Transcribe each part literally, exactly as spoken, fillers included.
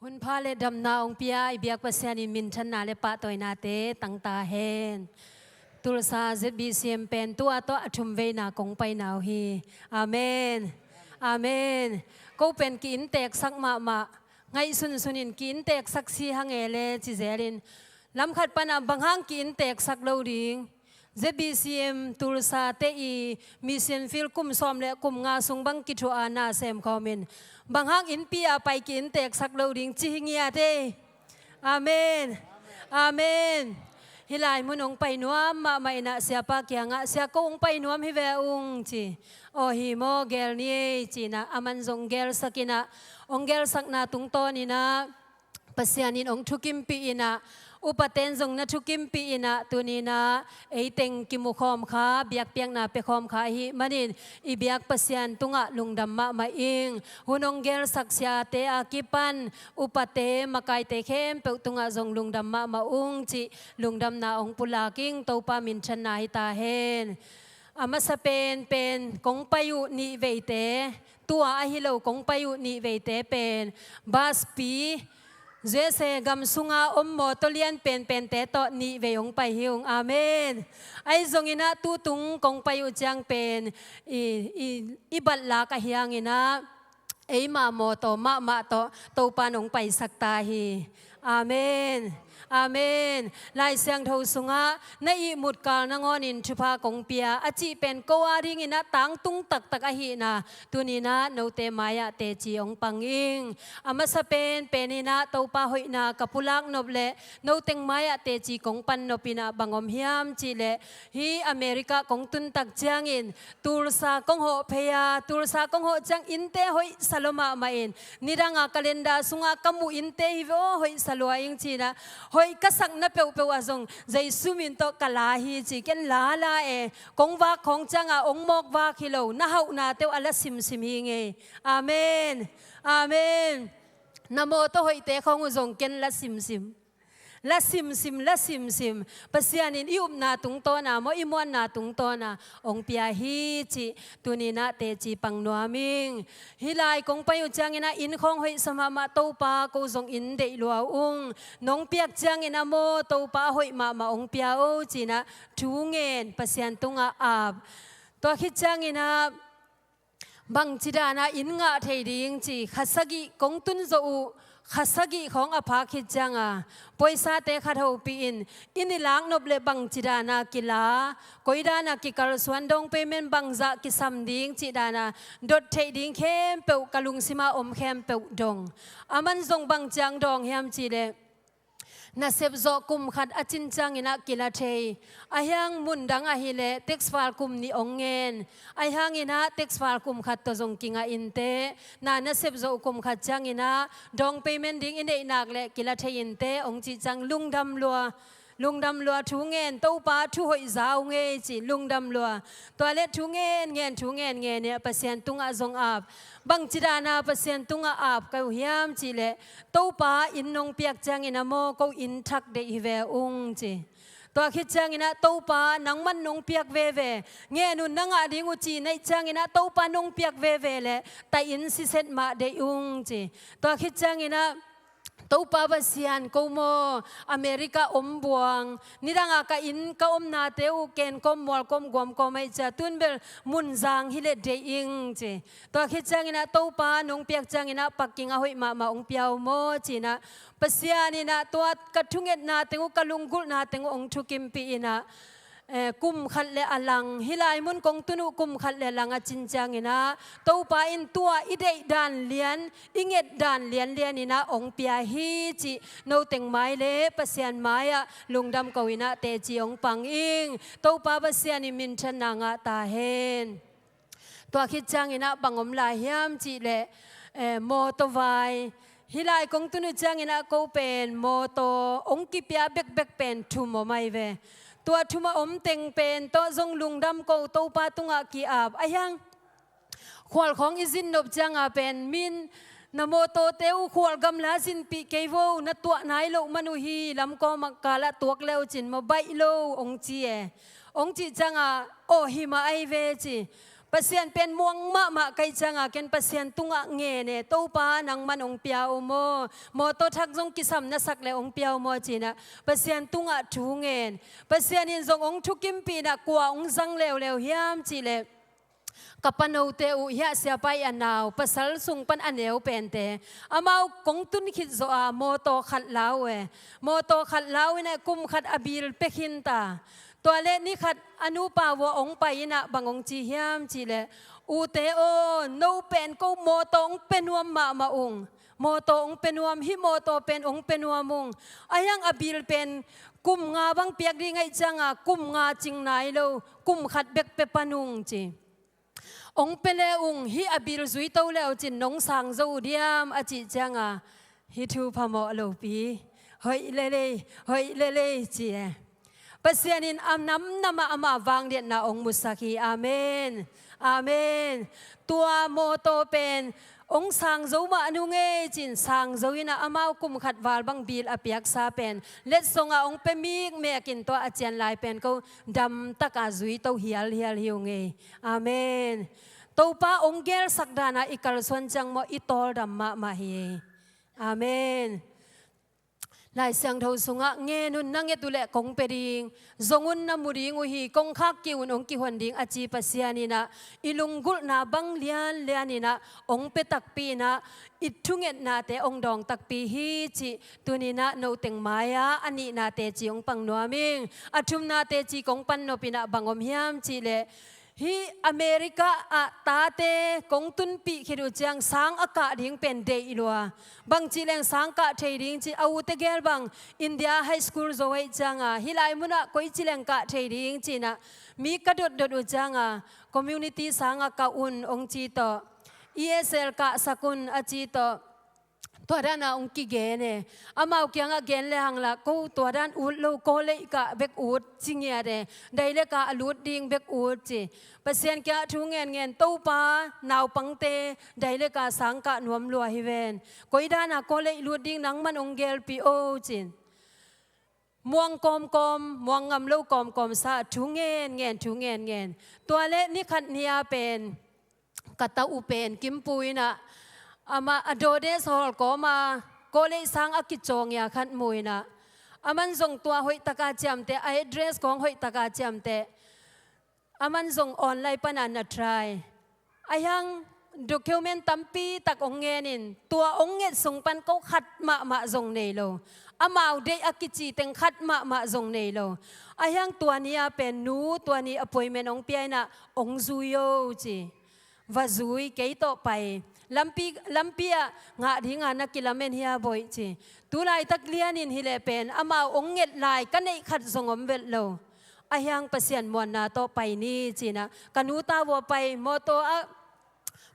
Hun pha le damna hong pia i biak Pasian in minthanna le pahtawinate tang ta hen. Tulsa Z B C M pen tua tawh a thum veina kong paina uh hi. Amen. Amen. Ko pen ki-innteeksak mahmah, ngaihsunsun in ki-innteeksak si hang e le ci zelin, lamkhat panah bang hang ki-innteeksak lo ding. Z B C M Tulsa te i mission field kum sawm le kum nga sung bang kithuah a na sem khawm in, bang hang innpi a pai ki-innteeksak lo ding ci hi ngiat e. Amen. Amen. Hih lai mun hong pai nuam mahmah in ah siapa kiangah, "Sia, ko hong pai nuam hi ve ung," ci. "Aw, hi maw, geel ni ei," ci-in ah aman zong geelsak in ah, hong geelsakna tungtawn in ah Pasian in hong thukimpih in ah, upaten zong na thukimpih in ah, tuni-in ah ei teng kimu khawm kha, biakpiakna pia khawm kha ahih manin i biak Pasian tungah lungdam mahmah ing. Hun hong geelsak siate a kipan upate, makaite khempeuh tungah zong lungdam mahmah ung cih lungdamna hong pulak ing. Topa minthanna hi ta hen. A masa penpen kong pai uh nih veite, tua ahi lo kong pai uh nih veite pen, buspi, U S A gam sunga om mawtaw lian penpente tawh nih vei hong pai hi ung. Amen. Ahi zongin ah tutung kong pai uh ciang pen i, i, i batlak ahi hangin ah eima mawtaw mahmah tawh Topa in hong paisak ta hi. Amen. Amen. Lai Siangtho sungah, "Na ihmut kal nangawnin thupha kong pia," a cih pen ko a dingin ah tangtung taktak ahihna tuni-in ah note mai-ah teci hong pang ing. A masa penpen in ah Topa hoihna ka pulak nop le noteng mai-ah teci kong pan nop in ah bang om hiam cih leh, hih America kong tun tak ciangin Tulsa kong hawh phei a, Tulsa kong hawh ciang innte hoih sa lua mahmah in, nidang a calendar sunga ka muh innte hi ve aw, hoih sa lua ing ci-in ah, hoih ka sakna peuhpeuh ah zong Jesu min tawh ka la hi ci, ken la la e, kong vak khawng ciang a hong mawk vak hi lo, na hauhnate uh a la simsim hi ing ei. Amen. Amen. Na mawtaw hoihte khawng uh zong ken la simsim. La simsim, la simsim. Pasian in i upna tungtawn a maw, i muanna tungtawn a hong pia hi cih tuni-in ah teci pang nuam ing. Hih lai kong pai uh ciangin ah inn khawng hoih sa mahmah, Topa ko zong inn deih lua ung. Nong piak ciangin ah maw, Topa a hoih mahmah hong pia o ci-in ah thu ngen, Pasian tungah ap. Tua khit ciangin ah bangci dan a inn ngah thei ding ci, kha sagih kong tun zawh uh, kha sagih khawng a phak khit ciang a, pawisate khat hopih in, inn i lak nop le bangci dan a kila, koi dan a kikalsuan, down payment bangzah kisam ding cih dan a dot theih ding khempeuh ka lungsim a om khempeuh dong. Aman zong bang ciang dawng hiam cih leh, nasep zawh kum khat a cin ciangin ah kila thei. Ahi hang mun dang ahih leh tax file kum nih hong ngen. Ahi hangin ah tax file kum khat tawh zong kingah in teh, na nasep zawh kum khat ciangin ah down payment ding i neih nak leh kila thei in teh hong cih ciang lungdam lua. Lungdam lua, thu ngen, Topa thu hoih za ung ei ci, lungdam lua. Tua leh thu ngen ngen, thu ngen ngen in ah Pasian tungah zong ap. Bangci dan a Pasian tungah ap ka uh hiam cih leh, Topa inn nong piak ciangin ah maw, ko inn thak deih hi ve ung ci. Tua khit ciangin ah Topa nangman nong piak veve, ngen un na ngah ding uh ci, na hih ciangin ah Topa nong piak veve leh ta inn siset mah deih ung ci. Tua khit ciangin ah Topa Pasian, ko maw America om buang, nidang a ka inn ka omnate uh ken kawm mual kawm guam kawm ahih ciang tun bel mun zang hi leh deih ing ci. Tua khit ciangin ah Topa nong piak ciangin ah pakking a hoih mahmah hong pia uh maw ci-in ah, Pasian in ah tua ka thungetna teng uh, ka lunggulhna teng uh hong thukimpih in ah, eh, kum khat le a lang, hih lai mun kong tun uh kum khat le a lang a cin ciangin ah, Topa in tua i deih dan lian, i nget dan lianlian in ah hong pia hi cih noteng mai le Pasian mai-ah lungdam ko in ah teci hong pang ing. Topa Pasian in minthanna ngah ta hen. Tua khit ciangin ah bang om lai hiam cih leh, eh, mawtaw vai. Hih lai kong tun uh ciangin ah ko pen mawtaw hong kipia bekbek pen thum om ahi ve. Tua thum a om teng pen tawh zong lungdam ko, Topa tungah ki-ap. Ahi hang khual khawng i zin nop ciang a pen min, na mawtawte uh khual gamla zinpih kei vo, na tuah nai loh man uh hi, lamkawm ah kal ah tuak le uh cin maw, baih lo hong ci e. Hong cih ciang a, aw, hi mah ahi ve ci. Pasian pen muang mahmah ka hih cianga ken Pasian tungah ngen e, Topa nangman hong pia un maw, mawtaw thak zong kisam na sak le hong pia un maw cinah Pasian tungah thu ngen. Pasian in zong hong thukimpih inah kua hong zang leuleu hiam cihleh ka panote uh hiah siapa ih a nau pasal sung pan a neu pente amau kong tun khit zawh a mawtaw khat la uh e. Mawtaw khat la uh inah kum khat a bil pia khinta. Tua le ni khat a nupa vua hong pai inah bang hong ci hiam cihleh, ute aw, no pen ko mawtaw hong pia nuam mahmah ung. Mawtaw hong pia nuam, hih mawtaw pen hong pia nuam ung. A hiang a bil pen kum nga bang piak ding ahih cianga kum nga cing nai lo, kum khat bek pia pan ung ci. Hong pia le ung, hih a bil zui to le uh cin nong sang zo uh diam a cih cianga, hih thu phamawh lopi, hoih lelei, hoih lelei ci e. Pasian in a namnamah ama vangliatna hong musak hi. Amen. Amen. Tua mawtaw pen hong sang zo mah nung ei cin sang zo inah amau kum khat val bang bil a piaksa pen letsonga hong pia mikmek in tua a cian lai pen ko damtaka zui to hialhial hi ung ei. Amen. Topa hong gelsak dana i kalsuan ciang maw i tawldam mahmah hi. Amen. Lai Siangtho sungah ngen un na nget uh leh kong pia ding, zong un na mu ding uh hi, kong khak kik un hong kihon ding a ci Pasian inah i lunggulhna bang lianlian inah hong pia takpi inah i thungetnate hong dawng takpi hi cih tuninah noteng mai-ah a nihna teci hong pang nuam ing. A thumna teci kong pan nop inah bang om hiam cihleh, hih America ah tate kong tunpih khit uh ciang sang a kah ding pen deih lua. Bangci leng sang kah thei ding ci a ute gel bang India high school zo ahih cianga hih lai munah koici leng kah thei ding cinah mi ka dotdot uh cianga community sanga kah un hong ci tawh, E S L kahsak un a ci tawh. Tua dana hong kigen e. Amau kiangah gen le hang lah ko tua dan ut lo, college kah bek ut ci ngiat e. Dai le kah a lut ding bek ut ci. Pasian kiangah thu ngenngen, Topa naupangte dai le kah sang kah nuam lua hi ven. Koi dana college lut ding nangman hong gelpih o cin. Muang kawmkawm, muang ngam lo kawmkawm sa thu ngenngen, thu ngenngen. Tua le ni khat ni-a pen ka ta uh pen Kimpu inah amah a dawdes hawl kawma college sang a kicawngia khat mu inah aman zong tua hoihtaka ciamteh, a address khawng hoihtaka ciamteh. Aman zong online pana na try. A hiang document tampi tak hong ngenin tua hong nget sung pan ko khat mahmah zong nei lo. Amau deih a kici teng khat mahmah zong nei lo. A hiang tua ni-a pen nu tua ni appointment hong pia inah hong zui o ci. Va zui, kei tawh pai. Lampi, lampi ah ngah dinga na kilamen hia boih ci. Tu laitak lianin hileh pen amau hong nget lai ka neih khat zong om vet lo. A hiang Pasian muanna tawh pai ni cinah ka nu ta vua pai mawtaw ah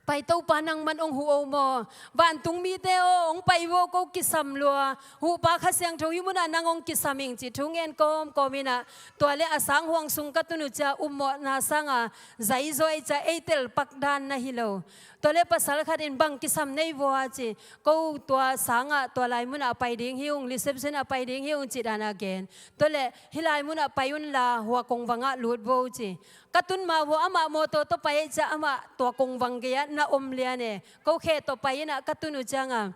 pai, Topa nangman hong huh o maw. Vantung mite aw, hong pai vo, ko kisam lua. Huhpa Kha Siangtho hih munah nang hong kisam ing ci thu ngen kawmkawm inah tua le a sang huang sung ka tun uh cia ummawhna sanga zaizaw ei cia ei telpak dan na hi lo. Tua le pasal khat in bang kisam nei vua ci. Ko tua sangah tua lai munah a pai ding hi ung, reception a pai ding hi ung ci dana gen. Tua le hih lai munah pai unla hua kongvangah lut vo ci. Ka tun ma vua amah mawtaw tawh pai ei cia amah tua kongvang gei-ah na om lian e. Ko khe tawh pai inah ka tun uh cianga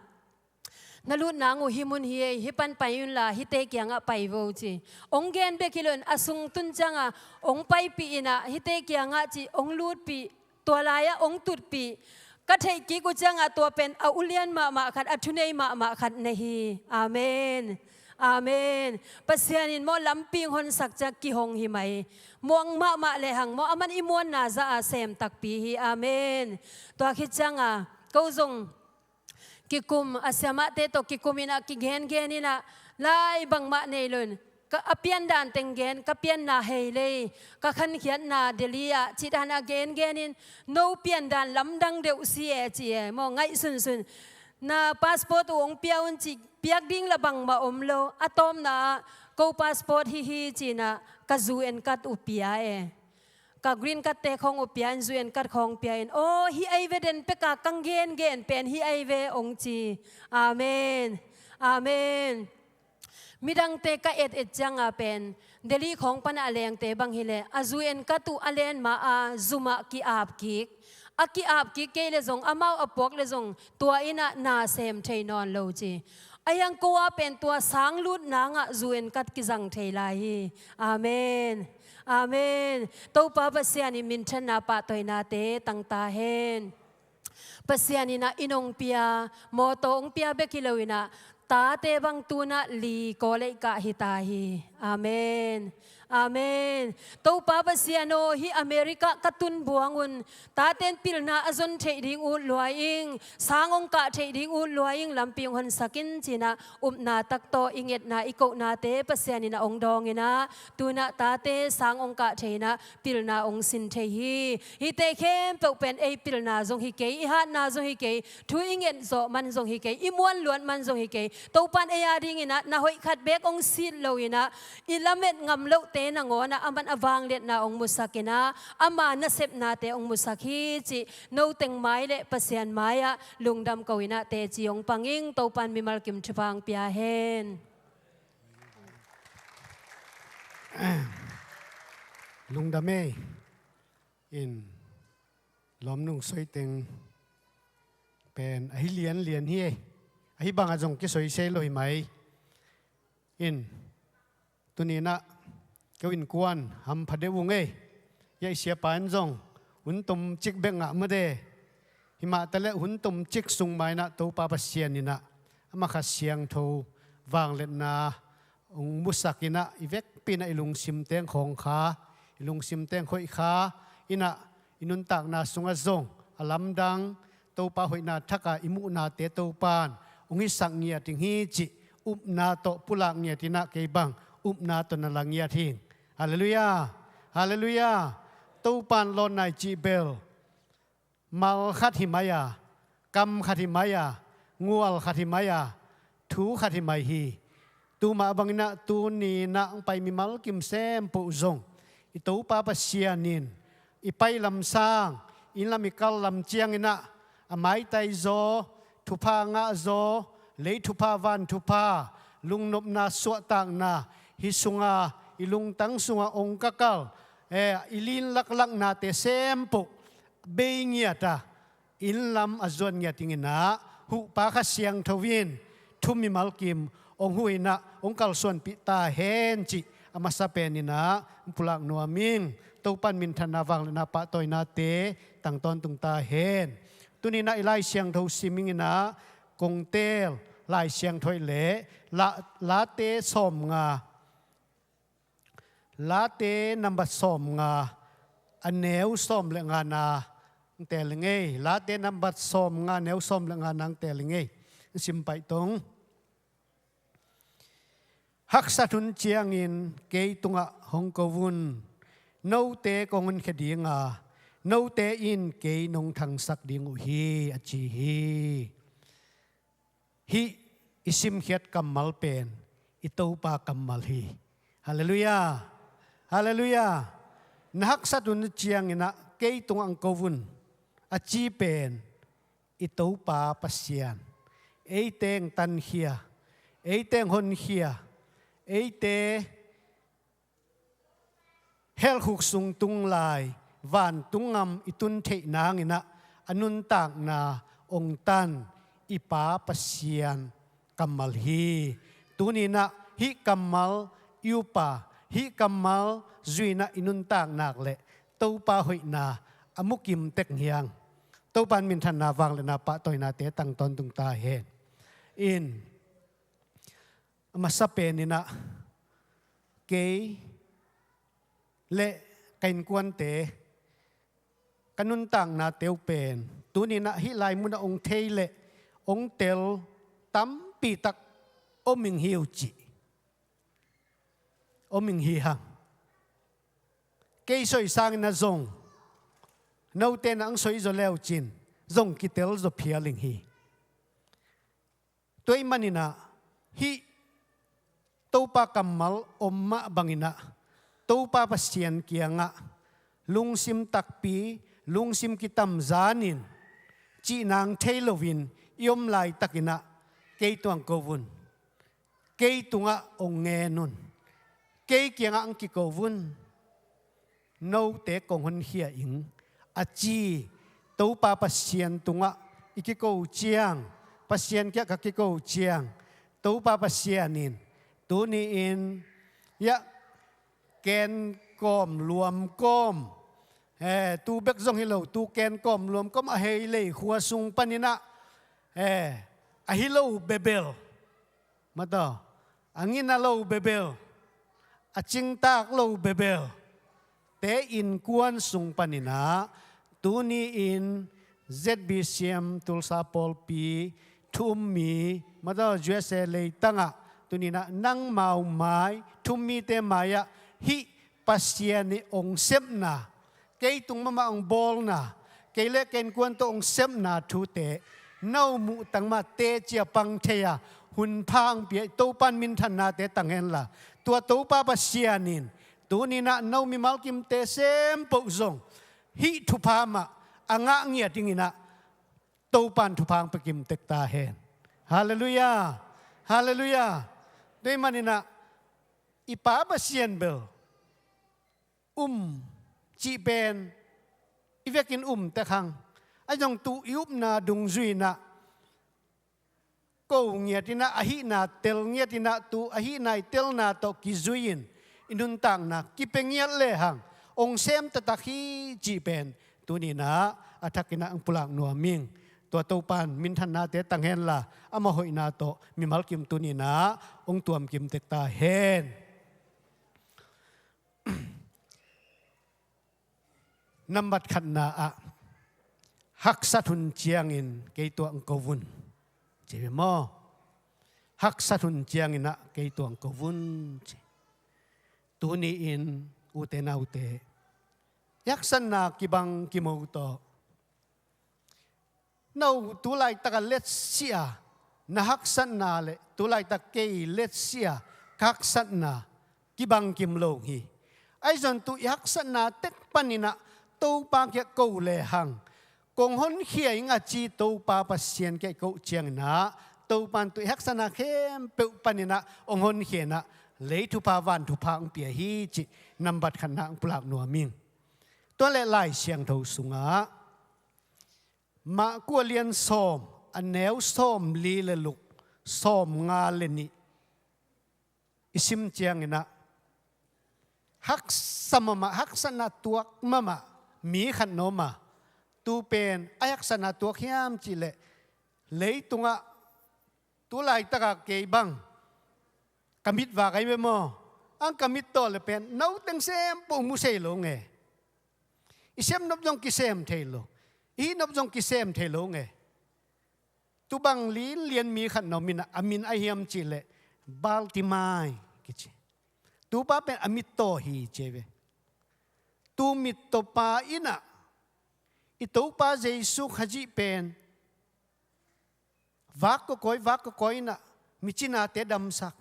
na lut nang uh hih mun hi ei, hih pan pai unla hihte kiangah pai vo ci. Hong gen bek hi loin a sung tun cianga hong paipih inah hihte kiangah ci hong lutpih, tua lai-ah hong tutpih. Ka theih kik uh cianga tua pen a ulian mahmah khat, a thunei mahmah khat na hi. Amen. Amen. Pasian in maw lampi hong honsak cia kihong hi mai. Muang mahmah lehang maw aman i muanna zah a sem takpi hi. Amen. Tua khit cianga ko zong kikum, a siamahte tawh kikum inah kigengen inah lai bangmah nei loin ka, a piandan teng gen, ka pianna hei lei, ka khankhiatna Delhi ah cih dana gengenin no piandan lamdang deuh si e ci e maw, ngaih sunsun. Na passport uh hong pia un ci, piak ding la bangmah om lo. A tawpna ah ko passport hi hi cinah ka U N card uh pia e. Ka green card te khawng uh pia in, U N card khawng pia in, aw hih ai ve, den peka kang gengen pen hih ai ve hong ci. Amen. Amen. Midangte ka et et cianga pen Delhi khawng pana a lengte bang hileh a zu en ka tuh a len ma a zumah ki-ap kik. A ki-ap kik kei le zong amau a puak le zong tua innah na sem thei nawn lo ci. A hiang ko a pen tua sang lut nangah zu en kat kizang thei lai hi. Amen. Amen. Topa Pasian in minthanna pahtawinate tangta hen. Pasian innah inn hong pia, mawtaw hong pia bek hi lo innah tate bang tunah li kawleih kah hita hi. Amen. Amen. Topa Pasian aw, hih America ka tun buangun taten pilna a zon theih ding ut luai ing, sang hong kah theih ding ut luai ing, lampi hong honsak in cinah upna tak tawh i ngetna i kohnate Pasian innah hong dawng innah tunah tate sang hong kah thei innah pilna hong sin thei hi. Hihte khempeuh pen ei pilna zong hi kei, i hatna zong hi kei, thu i nget zawh man zong hi kei, i muanluat man zong hi kei. Topan ei a dinginah na hoih khat bek hong sit loinah i lamet ngam lohte nangawnah aman a vangliatna hong musak innah ama nasepnate hong musak hi cih noteng mai le Pasian mai-ah lungdam ko innah teci hong pang ing. Topan mimal kim thupha hong pia hen. Lungdam ei. In lawmnung soiteng pen ahi lianlian hi ei. Ahi bangah zong kisoisei lo hi mai. In tuninah keu innkuan hampha deuh ung ei. Hiah i siapa in zong hun tomcik bek ngah made. Himah taleh hun tomcik sung mainah Topa Pasian innah ama Kha Siangtho vangliatna hong musak innah i vekpi innah i lungsim teng khawng kha, i lungsim teng hoih kha innah i nuntakna sungah zong a lamdang Topa hoihna thakah i muhnate Topan hong hisak ngiat ding hi cih upna tawh pulak ngiat innah kei bang upna tawh na la ngiat hing. Halleluiah. Halleluiah. Topan lawnna i cih bel mal khat hi mai a, kam khat hi mai a, ngual khat hi mai a, thu khat hi mai hi. Tumah banginah tuninah hong pai mimal kim sempoh zong i Topa Pasian in i pai lamsang, inn lam i kal lam cianginah a maitai zaw, thupha ngah zaw, lei thupha van thupha, lungnopna suahtakna, hih sunga i lungtang sunga hong kakal, eh, i lin laklaknate sempoh bei ngiat a, inn lam a zuan ngiat dinginah huhpa Kha Siangtho in thu mimal kim hong huh innah hong kalsuanpih ta hen cih a masa pen innah hong pulak nuam ing. Topan minthanna vangliatna pahtawinate tang tawntung ta hen. Tuninah i Lai Siangtho sim inginah kong teel Lai Siangtho le La-, Late sawmnga, Late nambat sawmnga a neu sawm le nga na hong teel ing ei. Late nambat sawmnga neu sawm le nga na hong teel ing ei. Sim paih tong. Haksat hun ciangin kei tungah hong ko un. Note kong honkhia dinga, note in kei nong thangsak ding uh hi, a ci hi. Hih i simkhiat kammal pen i Topa kammal hi. Halleluiah. Halleluiah. Na haksat hun cianginah kei tungah hong ko un, a ci pen i Topa Pasian. Eite hong tankhia, eite hong honkhia, eite helkhuk sung tung lai vantung gam i tun theih nanginah a nuntakna hong tan i Pa Pasian kammal hi. Tuninah hih kammal i upa, hih kammal zuinah i nuntak nak le Topa hoihna a mukim tek hiang. Topan minthanna vangliatna pahtawinate tang tawntung ta hen. In a masa peninah kei le ka innkuante, ka nuntaknate uh pen tuninah hih lai munah hong thei le hong tel tampitak om ing hi uh cih. Om ing hi hang. Kei soi sanginah zong note na hong soi zaw leucin zong kitel zaw phial ing hi. Tua ahih maninah hih Topa kammal om mah banginah Topa Pasian kiangah lungsim takpi, lungsim kitamzanin, cih nang thei loin i om laitakinah kei tungah ko un. kei tungah hong ngen un. Kei kiangah hong kiko un. Note kong honkhia ing, a ci. Topa Pasian tungah i kiko ciang, Pasian kiangah ka kiko ciang, Topa Pasian in tuni-in, ya, kenkawm luamkawm, eh, tu bek zong hi lo, tu kenkawm luamkawm a hei lei khua sung paninah, eh, a hi lo bebel, mataw, a ngina lo bebel, a cingtak lo bebel te innkuan sung paninah tuni-in Z B C M Tulsa pawlpi thu um mi, mataw, U S A leitangah tuninah nangmau mai, thu um mite mai-ah hih Pasian ih hong sepna, kei tung mahmah hong bawlna, kei le kei innkuan tawh hong sepna thute no muh tang mah teci a pang thei a, hun pha hong pia, Topa in minthannate tang henla, tua Topa Pasian in tuninah no mimal kimte sempoh zong hih thupha mah a ngah ngiat dinginah Topa in thupha hong pia kim tek ta hen. Halleluiah. Halleluiah. Tua ahih maninah i Pa Pasian bel um cih pen i vekin um tek hang. Ahi zong tu i upna dungzui inah ko ngiat inah, a hihna tel ngiat inah, tu a hihna i telna tawh kizui-in i nuntakna kipia ngiat lehang hong sem taktak hi cih pen tuninah a thakinah hong pulak nuam ing. Tua Topa in minthannate tang henla, amah hoihna tawh mimal kim tuninah hong tuam kim tek ta hen. Nambat khatna ah, haksat hun ciangin kei tungah hong ko un, ci ve maw? Haksat hun cianginah kei tungah hong ko un, ci. Tuni-in ute naute, i haksatna kibang kimo tawh no tu laitak a letsia na haksatna le tu laitak kei letsia ka haksatna kibang kim lo hi. Ahi zong tu i haksatna tek paninah Topa kiangah ko lehang, kong honkhia ing a ci Topa Pasian kiangah i koh cianginah Topa in tu i haksatna khempeuh paninah hong honkhia inah lei thupha van thupha hong pia hi cih nambat khatna hong pulak nuam ing. Tua leh Lai Siangtho sungah Mark a lian sawm, a neu sawmli le luk, sawmnga le nih i sim cianginah haksa mahmah, haksatna tuak mahmah mi khat na om a, tu pen a haksatna tuak hiam cihleh, leitungah tu laitaka kei bang ka mit vak ahi ve maw? Ang ka mit tawh le pen no teng sempoh mu sei lo nge. I sem nop zong kisem thei lo, i hih nop zong kisem thei lo nge. Tu bang linlian mi khat na om inah, a min a hiam cihleh Bartimai kici. Tupa pen a mit tawh hi ci ve. Tu mittawpa inah i Topa Jesu Khazih pen vak kawkawi, vak kawkawi inah micinate damsak.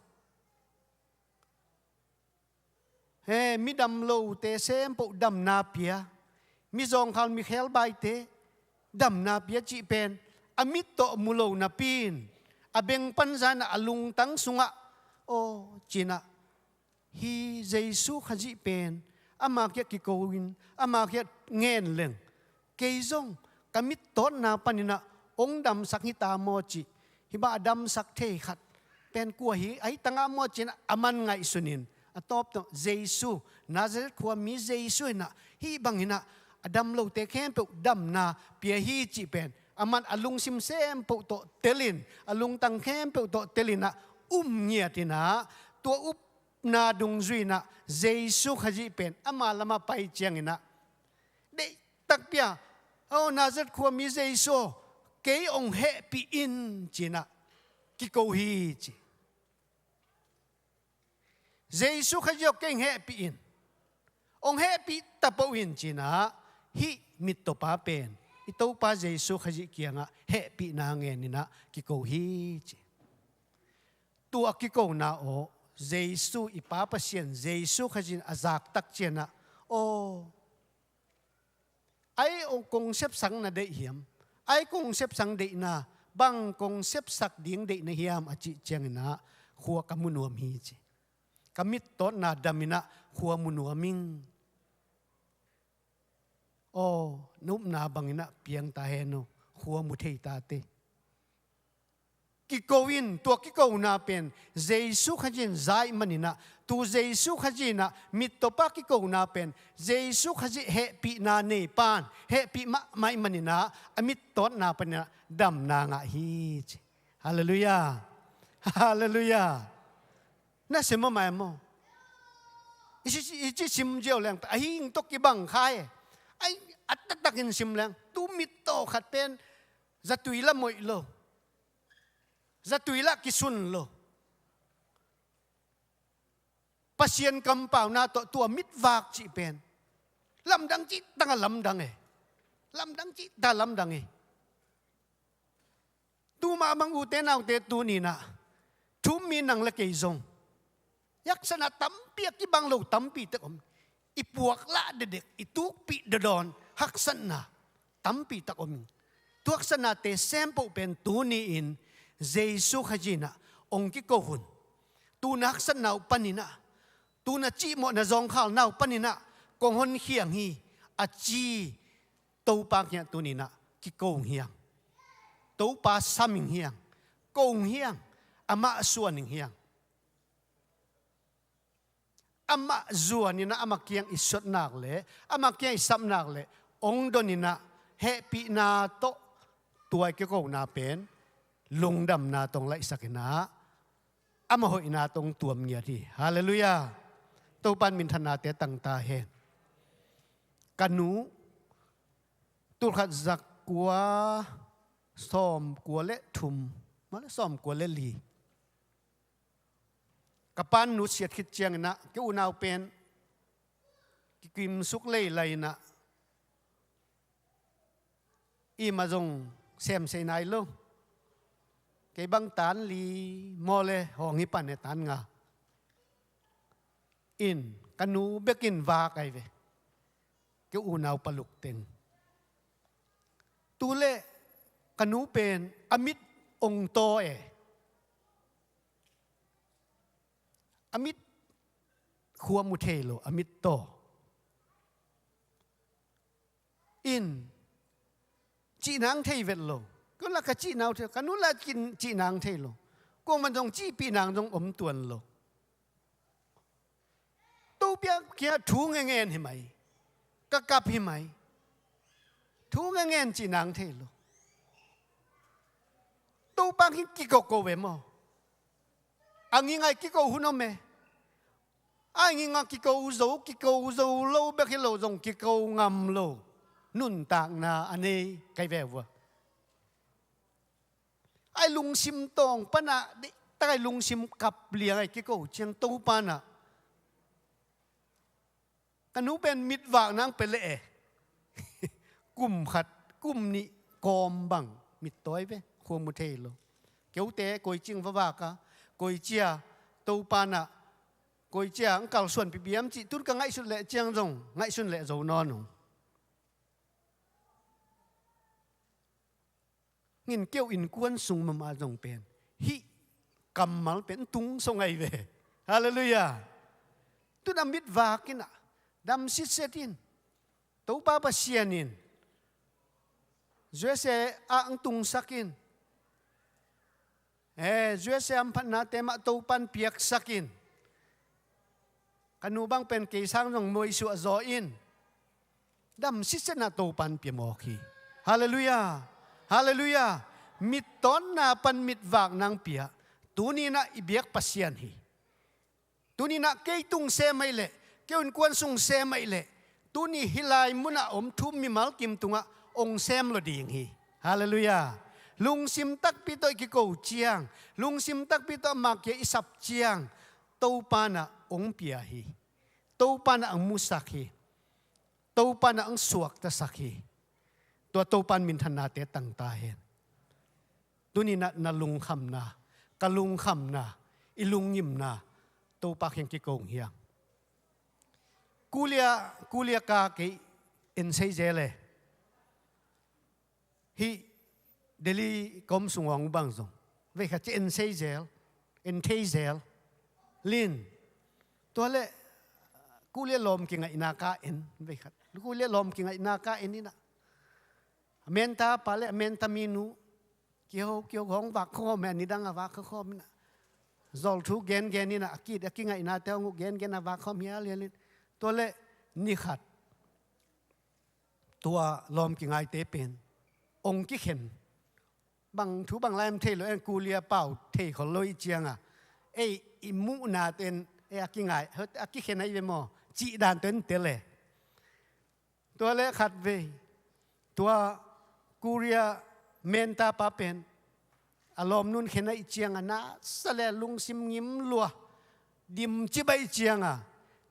He, midam lote sempoh damna pia, mizawngkhal mikhelbaite damna pia cih pen a mit tawh mu lo napi-in a beng panza inah a lungtang sungah, aw, ci-inah, hi Jesu Khazih pen ama kiangah kiko-in ama kiangah ngen leng, kei zong ka mittawtna paninah hong damsak hita maw cih, hih bang a damsak thei khat pen kua hi, a hi tangah maw ci-inah aman ngaihsunin, a tawp tawh Jesu, Nazareth khua mi Jesu inah hih banginah a dam lote khempeuh damna pia hi cih pen aman a lungsim sempoh tawh telin, a lungtang khempeuh tawh telinah um ngiat inah, tua upna dungzui inah Jesu Khazih pen ama lamah pai cianginah deih takpi-a, aw, Nazareth khua mi Jesu aw, kei hong hehpih in ci-inah kiko hi ci. Jesu Khazih aw, kei hong hehpih in, hong hehpih tapoh in ci-inah hih mittawpa pen i Topa Jesu Khazih kiangah hehpihna ngen inah kiko hi ci. Tua kikona aw, Jesu, i Pa Pasian Jesu Khazih in a zaktak cianah, aw, ai kong sepsak na deih hiam? Ai kong sepsak deihna, bang kong sepsak ding deih na hiam a cih cianginah, khua ka mu nuam hi ci. Ka mittawtna dam in ah khua mu nuam ing. Aw, na upna bangin ah piang ta hen aw, khua mu thei ta teh. Kiko in, tua kikona pen Jesu Khazih in za ahih manin ah, tu Jesu Khazih in ah mittawpa kikona pen Jesu Khazih hehpihna nei pan hehpih mahmah ahih manin ah, a mittawtna panin ah damna ngah hi ci. Halleluiah. Halleluiah. Na sim mahmah e maw? I ci, i ci sim ziau leng a hing tawh kibang kha e. Ai, a taktakin sim leng tu mittaw khat pen zatui lah moih lo, zatui lah kisun lo. Pasian kampauna tawh tua mitvak cih pen lamdang cih tangah lamdang e. Lamdang cih tangah lamdang e. Tuma bang ute naute tuni in ah thu-um mi nang le kei zong haksatna tampi a kibang lo tampi tak om. I puaklah dekdek, i tukpih dadawn haksatna tampi tak om. Tu haksatnate sempoh pen tuni-in Jesu Khazih in ah hong kiko un. Tu na haksatna uh panin ah, tu na cihmawh na zawngkhalna uh panin ah kong honkhiang hi a ci Topa kiangah tuni in ah kiko ing hiang. Topa sam ing hiang. Ko ing hiang. Amah suan ing hiang. Amah zuan in ah amah kiang i suan nak leh, amah kiang i sap nak leh, hong don in ah hehpihna tawh tua i kikona pen lungdamna tawh hong laihsak in ah amah hoihna tawh hong tuam ngiat hi. Halleluiah. Topa in minthannate tang ta hen. Ka nu, tulkhat zakua sawmkua le thum, mah le sawmkua le li. Ka pa'n nusiat khit ciangin ah kei unau pen kikimsuk leilai in ah, i mah zong semsei nai lo. Kei bang tan li maw le hawng hi pan e, tan nga. In ka nu bekin vak ai ve. Kei unau paluk teng. Tu leh ka nu pen a mit hong taw e. A mit khua mu thei lo, a mit taw. In, cih nang thei vet lo. Ka nu la ka cih nang thei, ka nu la kin cih nang thei lo. Kuaman zong cihpih nang zong om tuan lo. Topa kiangah thu ngengen hi mai. Ka kap hi mai. Thu ngengen cih nang thei lo. Topa kiang kiko ko ve maw? A ngingai kiko hun om e. A ngingai kiko zo, kiko zo lo bek hi lo zong kiko ngam lo nuntakna a nei kai ve vua. Ai lungsim tawng panah deihtak ai lungsim kap liang ai kiko ciang Topa nah. Ka nu pen mitvak nang pia leh e. Kum khat, kum nih kawm bang mittawi ve, khua mu thei lo. Keute koi ciang va vak a, koi cia Topa nah, koi cia ang kalsuan pipiam cih tun ka ngaihsut leh ciang zong ngaihsun leh zo nawn ung. Ngin keu innkuan sung mama zong pen hih kammal pen tung song ai ve. Halleluiah. Tun a mitvak in ah dam sitset in. Topa Pasian in U S A ah ang tungsak in. Eh, U S A hamphatnate mah Topan piaksak in. Ka nu bang pen kei sang zong muaisuah zaw in. Dam sitsetna Topan pia mawk hi. Halleluiah. Halleluiah. Mittawnna pan mitvak nang pia. Tuni nah i biak Pasian hi. Tuni nah kei tung sem ai leh, kei innkuan sung sem ai leh, tuni hih lai munah om thu-um mimal kim tungah ong sem lo ding hi. Halleluiah. Lungsim takpi tawh i kiko ciang, lungsim takpi tawh ama kiang i sap ciang, Topa nah ong pia hi. Topa nah ang musak hi. Topa nah ang suaktasak hi. Tua Topan minthannate tang ta hen. Tuni nah na lungkhamna, ka lungkhamna, i lungngimna Topa kiang kiko ing hiang. Kulia, kulia ka kei ensei zel e. Hih Delhi ka om sung ung bang zong vei khat ci ensei zel. en thei zel lin. Tua le kulia lawm kingaihna ka en vei khat. Kulia lawm kingaihna ka en inah a menta pa le a menta minu kiho kiho hong vak khawm e, a nidang a vak khawm inah zol thu gengen inah a kit a kingaihna te hong uh gengen a vak khawm hial hial in. Tua le ni khat tua lawm kingaite pen ong kikhen. Bang thu bang lai am thei lo, en kulia pau thei khol lo i cianga ei i muhna ten ei a kingai a kikhen a i ve maw? Cih dan ten tel e. Tua le khat vei tua kulia menta pa pen a lawm nun khen a i cianga nasa le lungsim ngim lua dimcip a i cianga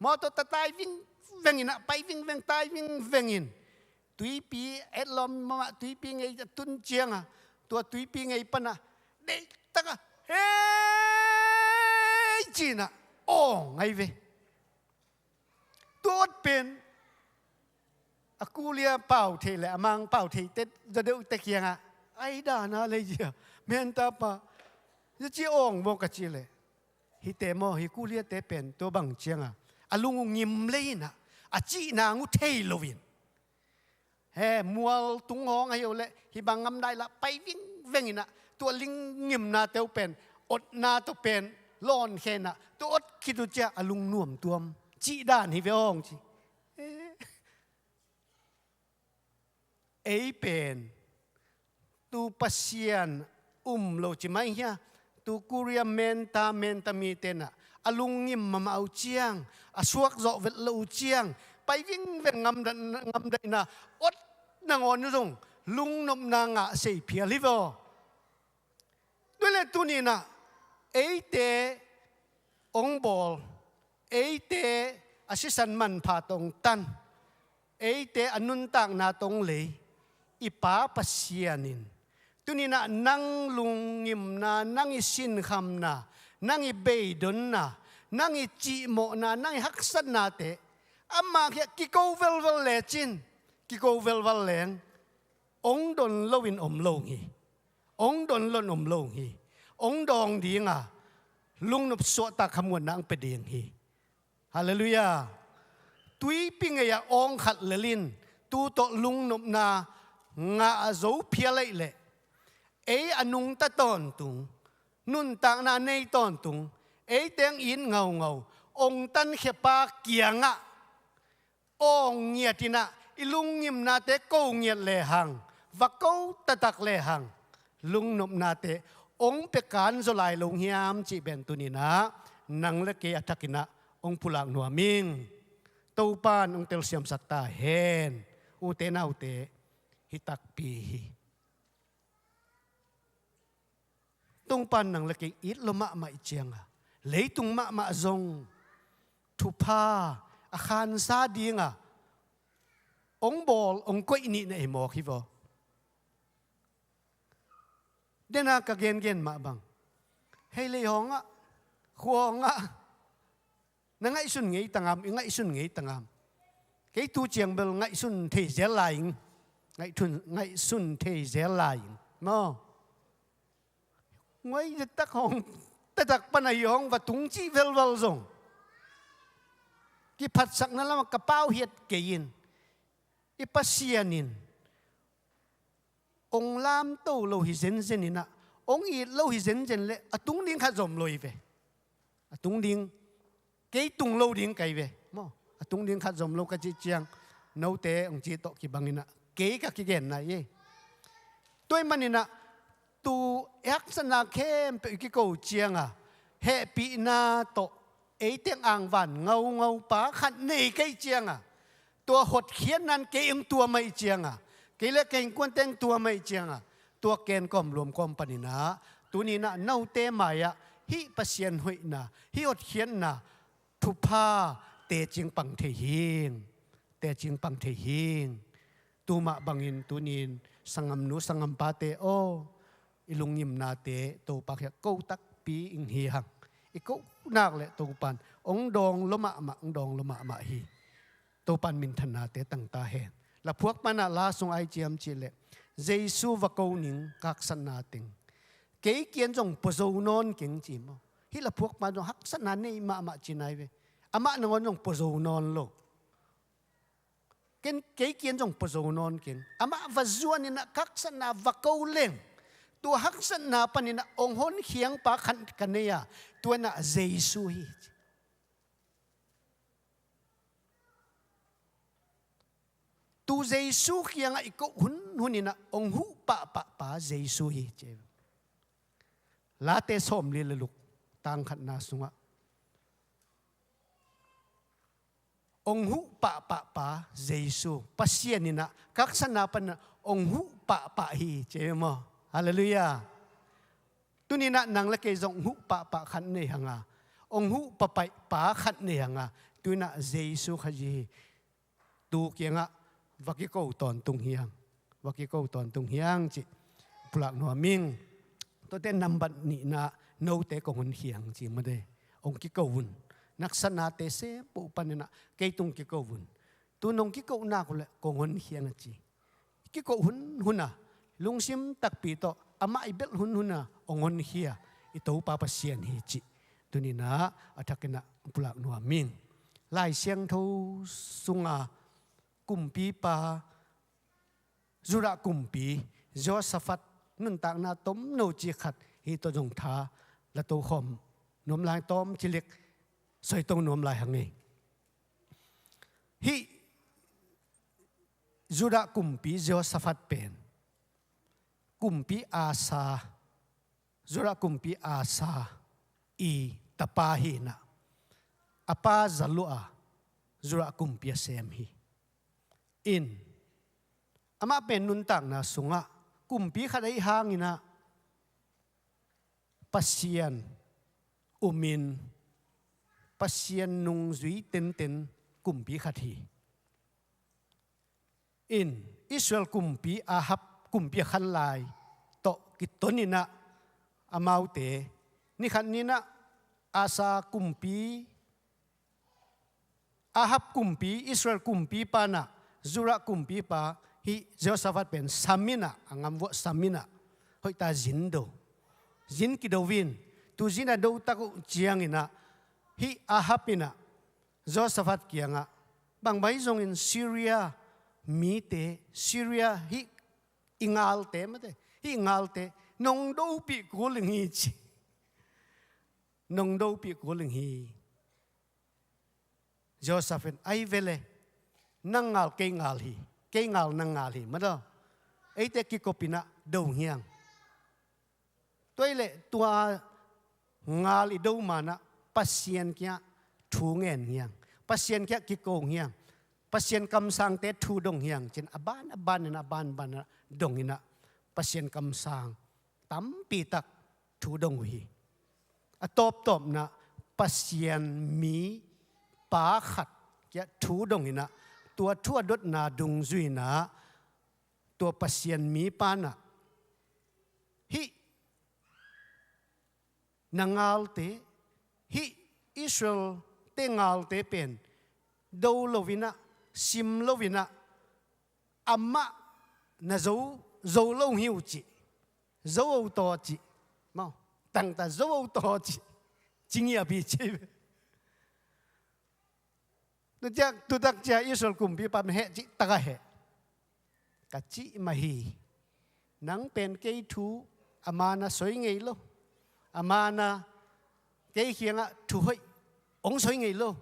mawtaw tatai vingveng inah pai vingveng tai vingveng in tuipi etlawm mama tuipi ngei a tun cianga tua tuipi ngei pana deihtaka hei cinah aw ngai ve. Tua ot pen a kulia pau thei le a mang pau thei te za deuh te kiangah ai dana lei zia menta pa za ci awng maw ka ci le. Hite maw hi kuliate pen tua bang cianga a lung uh ngim lei inah a cihna uh thei loin he mual tung hawng ahi uh le hi bang ngam dai lah pai vingveng inah tua lungngimna teu pen otna tawh pen lawn khenah tua ot khit uh ciah a lungnuam tuam cih dan hi ve awng ci. Ei pen tu Pasian um lo ci mai hia? Tu kulia menta menta mi tenah a lungngim mahmah uh ciang a suak zawh vet lo uh ciang pai vingveng ngamdaina ot nangawn uh zong lungnopna ngah sei phial hi vaw. Tua le tuninah eite ong bawl, eite a sisan manpha tawh ong tan, eite a nuntakna tawh ong lei i Pa Pasian in tuninah nang lungngimna, nang i sinkhamna, nang i beidonna, nang i cihmawhna, nang i haksatnate amah khiah kiko velval lecin kiko velval leng ong don loin om lo hi. Ong don loin om lo hi. Ong dawng dinga lungnop suahtak khamuanna ang pe ding hi. Halleluiah. Tuipi ngei-ah awng khat lelin tu tawh lungnopna ngah a zo phial aih leh ei a nungta tawntung nuntakna nei tawntung ei teng it ngaungau ong tankhiapa kiangah awng ngiat inah i lungngimnate ko ngiat lehang va ko taktak lehang lungnopnate ong pia kan zaw lai lo hiam cih pen tuninah nang le kei a thakinah ong pulak nuam ing. Topan ong telsiamsak ta hen. Ute naute hi takpi hi. Topan nang le kei it lo mahmah i cianga leitung mahmah zong thupha a khansa dinga ong bawl ong koih nihna i mawk hi vaw. Dena ka gengen mah bang hei leihawngah khuawngah na ngaihsun ngei tangam i ngaihsun ngei tangam. Kei tu ciang bel ngaihsun thei zel lai ing. Ngaihsun thei zel lai ing maw? Nguai zetak hong tatak pana hi hong va tung cih velval zong kiphatsakna lamah ka pau hiat kei in i Pasian in ong lamto lo hi zenzen inah ong it lo hi zenzen le a tung ding khat zom lo hi ve. A tung ding kei tung lo ding kai ve maw? A tung ding khat zom lo ka cih ciang note ong cih tawh kibang inah kei ka kigenna hi. Tua ih maninah tu i haksatna khempeuh i kiko cianga hehpihna tawh eiteng angvan ngaungaupa khat nei ka ih cianga tua hotkhiatnan kei ong tuam a ih cianga kei le kei innkuante ong tuam a ih cianga tua kenkawm luamkawm paninah tuninah note mai-ah hih Pasian hoihna hih hotkhiatna thupha tecing pang thei hing. Tecing pang thei hing. Tumah bangin tunin sanggamnu sanggampate aw i lungngimnate Topa khiah ko takpi ing hi hang. I ko nak le Topan ong dawng lo mahmah ong dawng lo mahmah hi. Topan minthannate tangta hen. Laphuak panah la sung ai ciam cih leh Jesu va ko ning kaksatna teng kei kian zong puazo nawn keng ci maw? Hih laphuakpa zong haksatna nei mahmah ci nai ve. Amah nangawn zong pua zo nawn lo. Ken, kei kiang zong pua zo nawn keng. Amah va zuan inah haksatna va ko leng, tua haksatna paninah hong honkhiangpa khat ka nei a, tua inah Jesu hi. Tu Jesu kiangah i koh hunhun inah hong huh pahpahpa Jesu hi, ci. Late sawmli le luk, tang khatna sungah hong huh pahpahpa Jesu, Pasian inah haksatna panah hong huh pahpah hi, ci maw? Halleluiah. Tuninah nang le kei zong huh pahpah khat nei hanga, hong huh pahpahpa khat nei hanga, tuinah Jesu khat hi. Tu kiangah va kiko tawntung hiang, va kiko tawntung hiang cih pulak nuam ing. Tuate nambat nihna, note kong honkhiang ci mate. Hong kiko un. Haksatnate sem poh paninah kei tung kiko un. Tu nong kiko nak uh leh kong honkhiang a ci. Kiko hunhun a, lungsim takpi tawh amah i belh hunhun a hong honkhia i Topa Pasian hi cih tuninah a thakinah pulak nuam ing. Lai Siangtho sunga kumpipa, Judah kumpi Jehoshaphat nuntakna tomno ci khat hi tawh zong tha la tokhawm nuam lai, tawm cilik soito nuam lai hang ei. Hih Judah kumpi Jehoshaphat pen kumpi Asa, Judah kumpi Asa i tapa hinah, a pa zalua Judah kumpi a sem hi. In, amah pen nuntakna sungah kumpi khat ahi hanginah Pasian umin Pasian nungzui tenten kumpi khat hi. In, Israel kumpi Ahab kumpi a khan lai tawh kitoninah amaute nikhat ninah Asa kumpi, Ahab kumpi, Israel kumpipa inah Judah kumpipa hih Jehoshaphat pen saminah, a ngamvuah saminah hoihta zin do. Zin kido in, tu zin a dotak uh cianginah hih Ahab inah Jehoshaphat kiangah, bang bang zongin Syria mite, Syria hih i ngalte mate, hih i ngalte nong dopih kul ing hi ci. Nong dopih kul ing hi. Jehoshaphat in, ai vele, nang ngal kei ngal hi, kei ngal nang ngal hi, mate. Eite kikopinah do hiang. Tua ahih leh tua ngal i do manah Pasian kiangah thu ngen hiang, Pasian kiangah kiko hiang, Pasian kamsangte thu dong hiang cin a ban a banin a ban banin donginah Pasian kamsang tampitak thu dong uh hi. A tawptawpna Pasian mi pa khat kiangah thu donginah tua thu a dotna dungzuinah tua Pasian mipa inah hih na ngalte, hih Israel-te ngalte pen do loinah, sim loinah, amah na zo, zo lo hi uh cih, zo o taw cih, mau, tangta zo o taw cih, ci ngiap hi ci. Tutak, tutak cia Israel kumpipa in heh cih taka heh. Ka cih mah hi. Nang pen kei thu a mana soi ngei lo. A mana kei kiangah thu hoih hong soi ngei lo.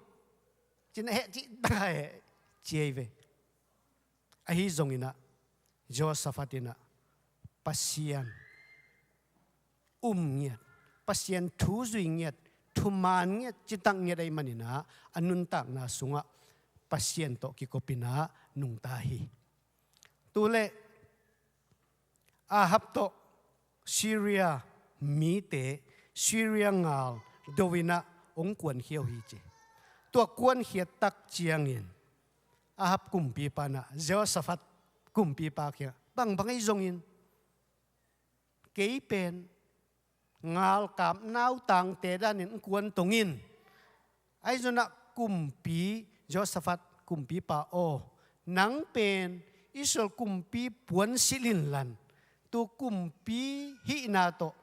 Cin a heh cih taka heh ci ei ve. Ahi zonginah Jehoshaphat inah Pasian um ngiat, Pasian thu zui ngiat, thuman ngiat, citak ngiat ahih maninah a nuntakna sungah Pasian tawh kikopinah nungta hi. Tuleh Ahab tawh Syria mite, Syria ngal doinah hong kuankhia uh hi ci. Tua kuankhiat tak ciangin Ahab kumpipa inah Jehoshaphat kumpipa kiangah, bang bang ahi zongin kei pen ngalkap nautangte danin hong kuan tong in. Ahi zonah kumpi, Jehoshaphat kumpipa aw, nang pen Israel kumpi puansilh inlan, tu kumpi hihna tawh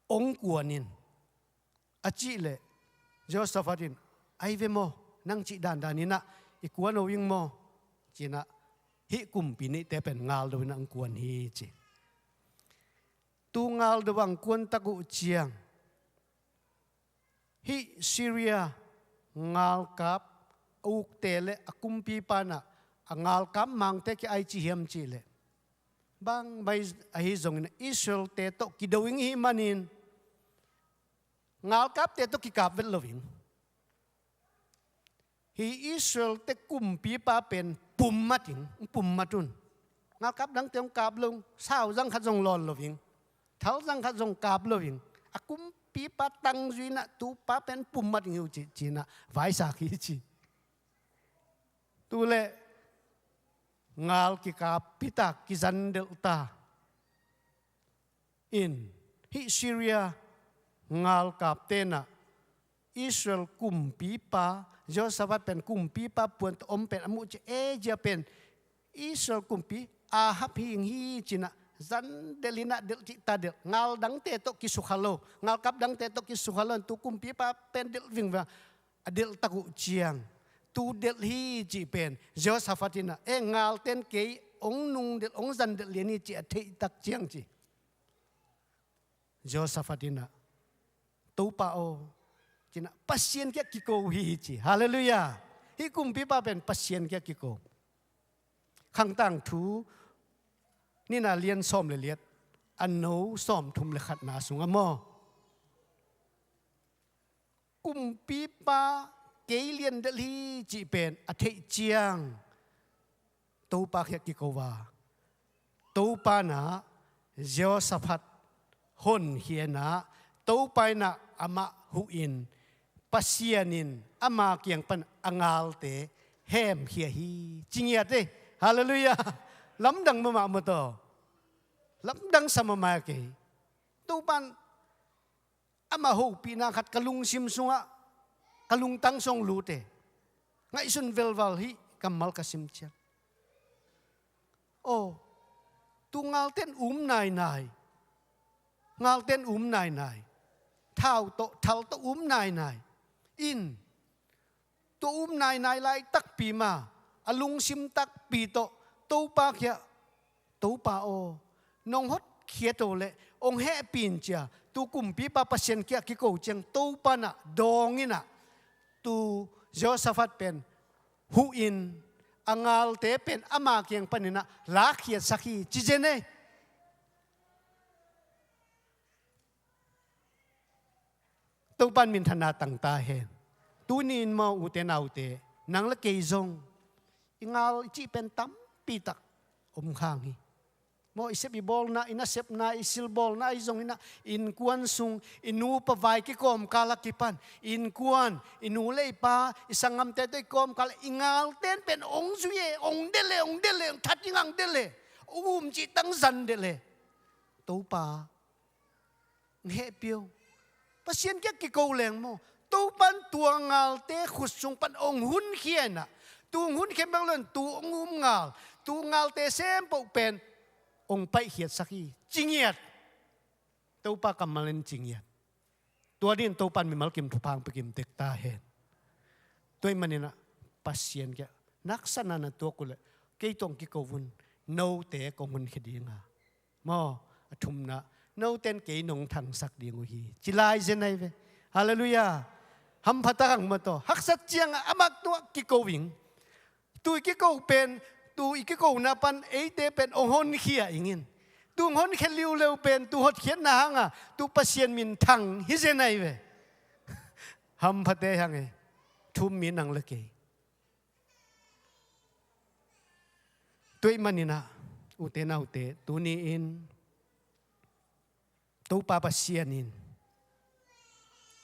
hong kuan in. a cih leh Jehoshaphat in, "Ai ve maw, nang cih dandan inah i kuan o ing maw?" ci-inah, "Hih kumpi neihte pen ngal do inah ang kuan hi," ci. Tu ngal do ang kuan tak uh ciang, hih Syria ngalkap a ukte le a kumpipa inah a ngalkap mangte kia ai ci hiam cih leh, bangmah ahi zongin Israel-te tawh kido ing i hih manin ngalkapte tawh kikap vet lo ing. Hih Israel-te kumpipa pen pummat ing, pummat un. Ngalkap dangte hong kap lo ing, sau zang khat zong lawn lo ing, thal zang khat zong kap lo ing. A kumpipa tang zui inah tupa pen pummat ing hi uh ci, ci-inah vaisak hi ci. Tu leh ngal kikap pitak kizan delh ta in, hih Syria ngalkapte inah Israel kumpipa, Jehoshaphat pen kumpipa puan tawh om pen a muh ciang, "E, zia pen Israel kumpi Ahab hi ing hi," ci-inah zan delh inah delh cih ta delh. Ngal dangte tawh kisukha lo, ngalkap dangte tawh kisukha lo in tu kumpipa pen delh vingveng. A delh tak uh ciang, "Tu delh hi," cih pen Jehoshaphat inah, "E, ngalten kei hong nung delh, hong zan delh lian hi," ci a theih tak ciang ci, Jehoshaphat inah, "Topa aw," ci-inah, "Pasian kiang kiko hi," ci. Halleluiah. Hih kumpipa pen Pasian kiang kiko. Khang Tangthu nihna lian sawm le liat, a no sawmthum le khatna sungah maw, kumpipa kei lian delh hi cih pen a theih ciang Topa kiang kiko a, Topa inah Jehoshaphat honkhia inah, Topa inah amah huhin, Pasian in ama kiang pan a ngalte hemkhia hi ci ngiat ei. Halleluiah. Lamdang mahmah maw taw. Lamdang sa mahmah kei. Topa in amah hopihna khat ka lungsim sungah, ka lungtang sung lut e. Ngaihsun velval hih kammal ka sim ciang. Aw, tu ngalten um nainai. Ngalten um nainai. Thau tawh, thal tawh um nainai. In, tua um nainai lai takpi mah, a lungsim takpi tawh Topa kiang, "Topa aw, nong hotkhiat uh leh hong hehpih in," ci-a tu kumpipa Pasian kiang kiko ciang Topa inah dawng inah, tu Jehoshaphat pen huhin, a ngalte pen ama kiang pan inah lakkhiatsak hi ci zen ei. Topa in minthanna tang ta hen. Tuni in maw, ute naute, nang le kei zong i ngal i cih pen tampi tak om khang hi. Maw, i sep i bawlna, i nasepna, i silbawlna ahi zongin ah, innkuan sung, i nupa vai kikawmkal a kipan, innkuan, i nu le i pa, i sanggamte tawh i kawmkal ah i ngalten pen ong zui e, ong delh e, ong delh e, ong that ing ang delh e, ong um cih tang zan delh e. Topa, hehpih o. Pasian kiang kiko leng maw, Topa in tua ngalte khut sung pan ong hunkhia in ah, tu ong hunkhia bek lo in tu ong um ngal, tu ngalte sempoh pen ong paihkhiatsak hi, ci ngiat. Topa kammal in ci ngiat. Tua dingin Topa in mimal kim thupha ong pia kim tek ta hen. Tua ahih manin ah Pasian kiang, "Naksa na na tuak uh leh kei tawh ong kiko un, note kong honkhia ding a." Maw, a thumna, "Note in kei nong thangsak ding uh hi," ci lai zen ahi ve. Halleluiah. Hampha tak ang maw taw. Haksat ciang ah amah tungah kiko ing. Tu i kiko pen, tu i kikona pan eite pen ong honkhia ing in. Tu ong honkhia liuleu pen tu hotkhiatna hang a, tu Pasian minthang hi zen ahi ve. Hamphate hang e. Thum mi nang le kei. Tua ahih manin ah, ute naute, tuni in Topa Pasian in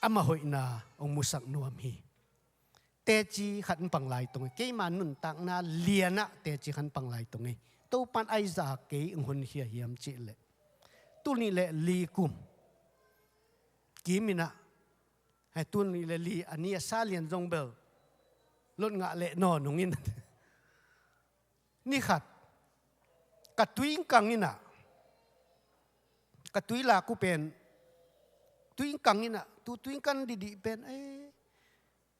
amah hoihna ong musak nuam hi. Teci khat ong pang lai tong e, keima nuntakna lian ah teci khat ong pang lai tong e. Topa in ai za kei ong honkhia hiam cih leh, tul nih le li kum kim in ah, hei, tul nih le li a ni a sa lian zong bel lot ngah leh nawn ung in. Ni khat ka tui ong kang in ah, ka tui lak uh pen Tui kang in ah, tu tui kan didih pen, eh,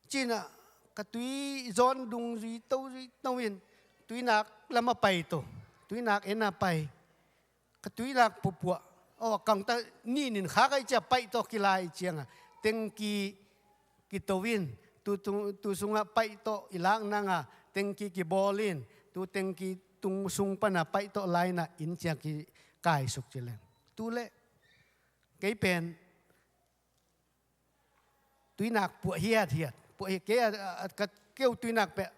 ci-in ah, ka tui zawn dung zui to, zui to in, tuinak lam ah pai to, tuinak en ah pai. Ka tuinak puahpuah, aw, a kang ta, nin in khak ahih ciang paih tawh kilai ciang a, tengki kito in, tu, tu, tu sung ah paih tawh i lak nang a, tengki kibawl in, tu tengki tung sung pan a paih tawh lai in ah inn ciang kikaisuk ci leng. Tu leh kei pen tuinak puah hiathiat. Puah hiat, kei a, a, a, ka keu tuinak pen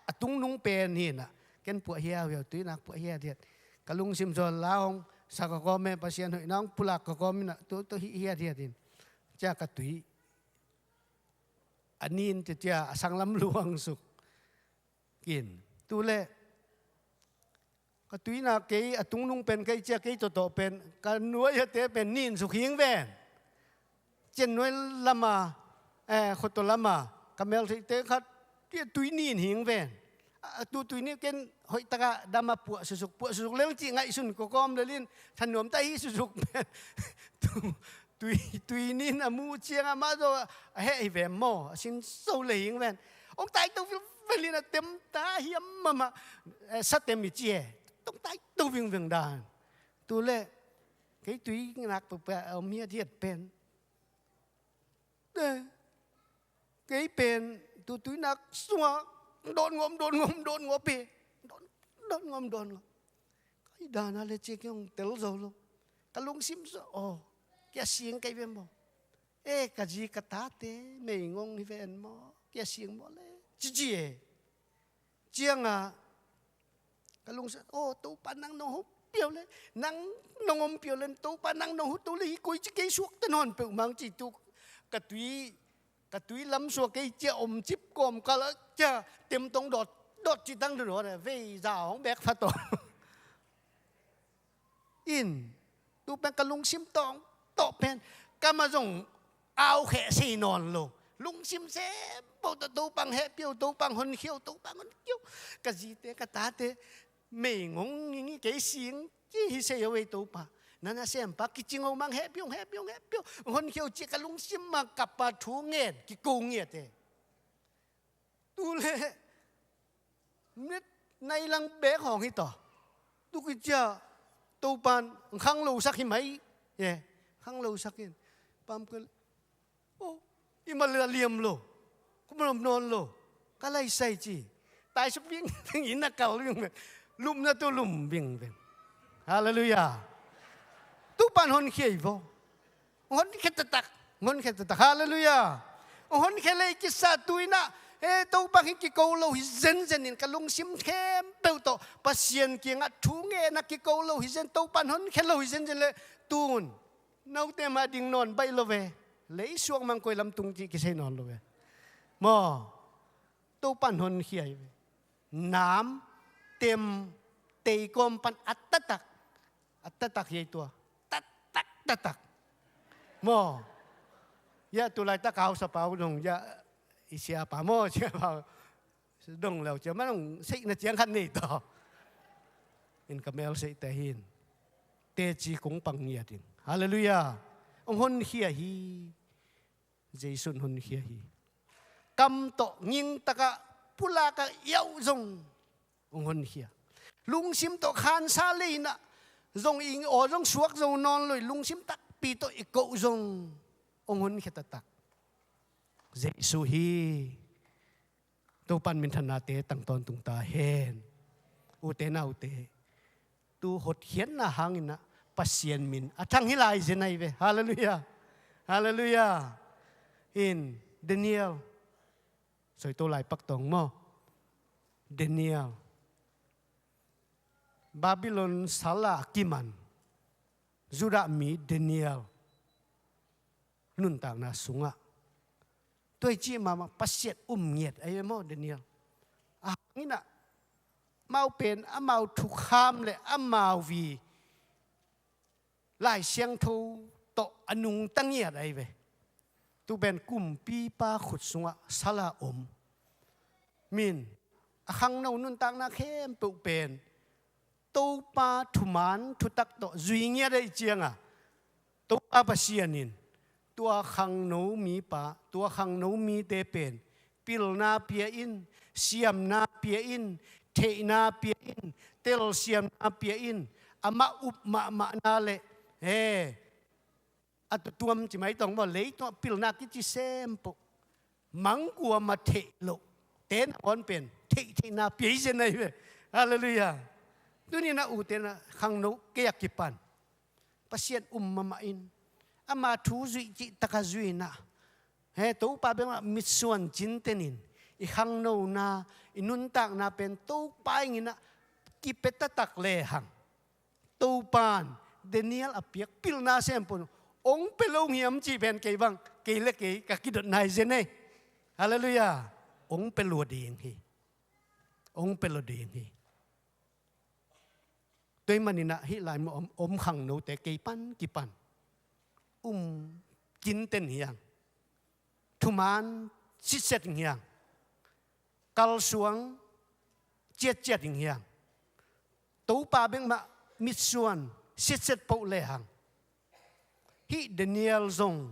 a tungnung pen hi in ah, ken puah hiauhiau, tuinak puah hiathiat. Ka lungsim sung ah la hong sa ka kawm in, Pasian hoihna hong pulak ka kawm in ah, tu, tu hi hiathiat in. Cia ka tui a nin, cia, cia a sanglam luang suk in. Tu leh ka tuinak kei, a tungnung pen kei cia, kei tawtawh pen, ka nuai-ate pen nin suk hing ven. Cian nuai lam a, eh, khuato lam a, ka meltheihte khat, cia tui nin hing ven. A, tu tui nin ken hoih tak a dam a puah susuk, puah susuk leng cih ngaihsun kawkawm lel in, thanuam ta hi susuk pen. Tu, tui, tui nin a muh ciang a mah zaw a heh hi ve maw, a sin so le hing ven. Hong tai to vilvel in a tem ta hiam mahmah, eh, sa tem i ci e. Hong tai to vingveng dan. Tu leh kei tuinak puahpuah a om hiathiat pen, eh, kei pen tu tuinak sung ah dawn ngawm, dawn ngawm, dawn ngawm hi. Dawn, dawn ngawm, dawn ngawm. Ka hi dan a leh cia kei hong tel zo lo. Ka lungsim sung ah, aw, kia sing kei ven maw. Eh, ka zi ka tate meingong hi ven maw, kia sing maw leh, ci ci e. Ciang a ka lungsim, aw, Topa nang nong hopih uh leh, nang nong ompih uh leh, Topa nang nong hoih uh leh, hi koici kei suakta nawn peuhmah ci. Tu ka tui, ka tui lam sung ah kei cia om cip kawmkal ah cia tem tawh dawt, dawt ci tang dawt, vei za hong bek pha tawh in. Tu pen ka lungsim tawh, tawh pen, ka mah zong au kheh sei nawn lo. Lungsim sem peuh tawh, Topa hong hehpih o, Topa hong honkhia o, Topa hong honkhia o. Ka zite, ka tate meingong ngingnging, kei sing ci hi sei o ei Topa. Na nasempa kicing o mah hong hehpih o, hong hehpih o, hong hehpih o, hong honkhia o ci ka lungsim mah kap a thu ngen, kiko ngiat e. Tu leh met nai lang bek hong hi ta. Tu kici a Topa'n khanglosak hi mai. Ye, khanglosak in. Pamkal, oh, i mah leh a liam lo. Kum lom nawn lo. Ka lai sai ci. Tai suk vingveng, inn ah kal vingveng. Lupna tu lum vingveng. Halleluiah. Topa'n honkhia hi vo. Hong honkhia taktak, hong honkhia taktak. Halleluiah. Hong honkhia lei kisa tu in ah, eh, Topa hong kiko lo hi zenzen in, ka lungsim khempeuh tawh Pasian kiangah thu ngen a kiko lo hi zen, Topa hong honkhia lo hi zenzen leh, tun note mah ding nawn baih lo ve. Leisuak mang koi lam tung cih kisei nawn lo ve. Maw, Topa hong honkhia hi ve. Nam, tem, tei kawm pan a taktak, a taktak hi ei tua. Taktak, taktak. Maw. Ya, tu laitak a hausa pau dong, ya, i siapa maw, siapa. Dong leu cia, ma dong, seihna ciang khat nei tawh. In ka mel seihte hi in. Teci kong pang ngiat in. Halleluiah. Hong honkhia hi. Jesu'n honkhia hi. Kam tawh ngingtak a, pulak a, iauh zong hong honkhia. Lungsim tawh khansa lei in ah zong i aw zong suak zo nawn lo, lungsim takpi tawh i koh zong hong honkhia taktak Jesu hi. Topa'n minthannate tang tawntung ta hen. Ute naute, tu hotkhiatna hangin ah Pasian min a thang hi lai zen ahi ve. Halleluiah. Halleluiah. In Daniel, soi to lai pak tawng maw. Daniel, Babylon sal a kiman Judah mi Daniel nuntakna sungah, tua i cih mahmah Pasian um ngiat ahi ve maw, Daniel. A hang in ah amau pen amau thukham le amau vi Lai Siangtho tawh a nungta ngiat ahi ve. Tu pen kumpipa khut sungah sal a om. Min, a khangno nuntakna khempeuh pen Topa thuman thutak tawh zui ngiat ahih ciangin, Topa Pasian in Tua khangno mipa, tua khangno mite pen pilna pia in, siamna pia in, theihna pia in, telsiamna pia in, amah up mahmahna le, he, a tutuam ci mai tong maw, leitungah pilna kici sempoh, mangkuama theih loh te nangawn pen theihtheihna pia hi zen ahi ve. Halleluiah. Tuni-in ah u te na khangno kei a kipan Pasian um mahmah in, ama thu zuih cihtak a zuih in ah, he, Topa bek mah mitsuan cinten in, i khangnona, i nuntakna pen Topa in ah kipia taktak lehang, Topa in Daniel a piak pilna sem pun, ong pia lo hiam cih pen kei bang, kei le kei ka kidotna hi zen ei. Halleluiah. Ong pia lua ding hi. Ong pia lua ding hi. Tua ahih manin ah hih lai-ah om, om khangnote kei pan kipan um cinten hi hang. Thuman sitset hi hang. Kalsuang ciatciat hi hang. Topa bek mah mitsuan sitset poh lehang, hih Daniel zong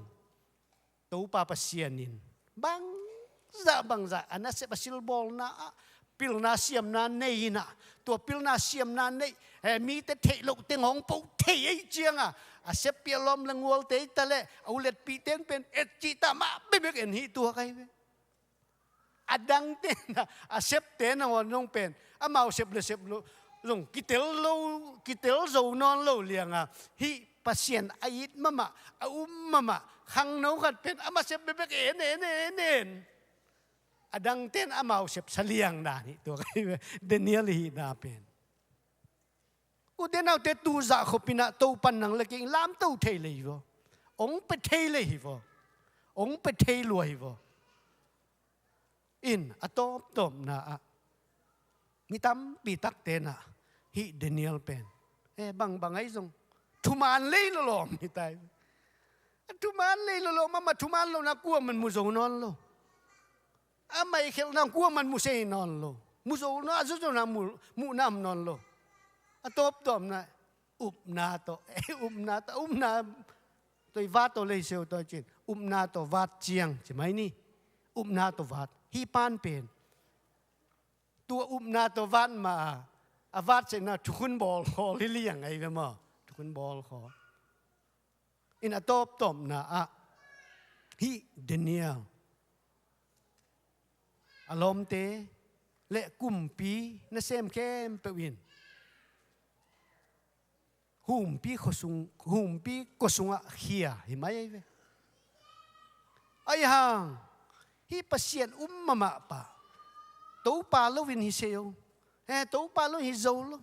Topa Pasian in bangzah bangzah a nasep a silbawlna ah pilna siamna nei in ah, tua pilna siamna neih, he, mite theih loh teng hong po thei ahih ciangah, a seppih a lawm le ngualte hi ta leh, a uletpihte in pen et cih ta mah bekbek en hi tuak ahi ve. A dangte in ah, a septe nangawn zong pen amau sep le sep lo zong kitel lo, kitel zo nawn lo liangah, hih Pasian a it mahmah, a um mahmah khangno khat pen ama sep bekbek en, en, en, en. A dangte in amau sep sa liang dan hi tuak ahi ve, Daniel i hihna pen. U te nau te, tu zah khop in ah Topa in nang le kei lamto thei le hi vaw. Ong pia thei le hi vaw. Ong pia thei lua hi vaw. In a tawptawpna ah, mi tampi takte in ah hih Daniel pen, he, bangbang ahi zong thuman lei lawlawm hi ta hi. A thuman lei lawlawm, amah thuman lohna kuaman mu zo nawn lo. Amah i khelhna kuaman mu sei nawn lo. Mu zo nawn, a zo zo na mu, muhna om nawn lo. A tawptawpna, upna tawh, upna tawh, upna tawh i vat tawh lei seu tawh cin, upna tawh vat ciang ci mai ni. Upna tawh vat. Hih pan pen tua upna tawh vat mah a, a vat sekna thukhun bawl khawl hi liang ahi ve maw. Thukhun bawl khawl. In a tawptawpna ah, hih Daniel, a lawmte le kumpi nasem khempeuh in humpi khuasung, humpi khuasungah khia hi mai ahi ve. Ahi hang, hih Pasian um mahmah pa, Topa lo in hi sei o, he, Topa lo in hi zo lo,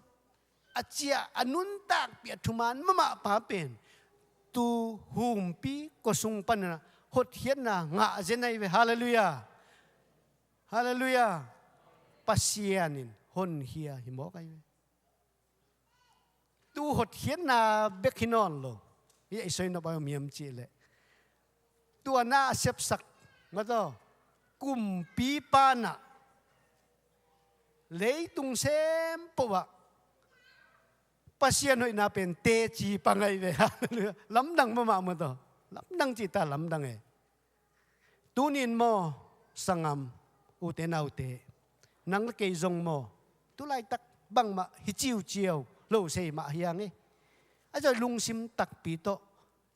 a ciah a nuntakpih a thuman mahmah pa pen tu humpi khuasung panin ah hotkhiatna ngah zen ahi ve. Halleluiah. Halleluiah. Pasian in honkhia hi mawk ahi ve. Tu hotkhiatna bek hi nawn lo. Hih a i soi nop a om hiam cih leh, tua na a sepsak, mataw, kumpipa in ah leitung sempoh ah Pasian hoihna pen teci pang ahi ve. Halleluiah. Lamdang mahmah, mataw. Lamdang cih ta, lamdang e. Tuni-in maw, sanggam, ute naute, nang le kei zong maw, tu laitak bangmah hi ciuciau lo sei mah hi hang e. A zoi lungsim takpi tawh,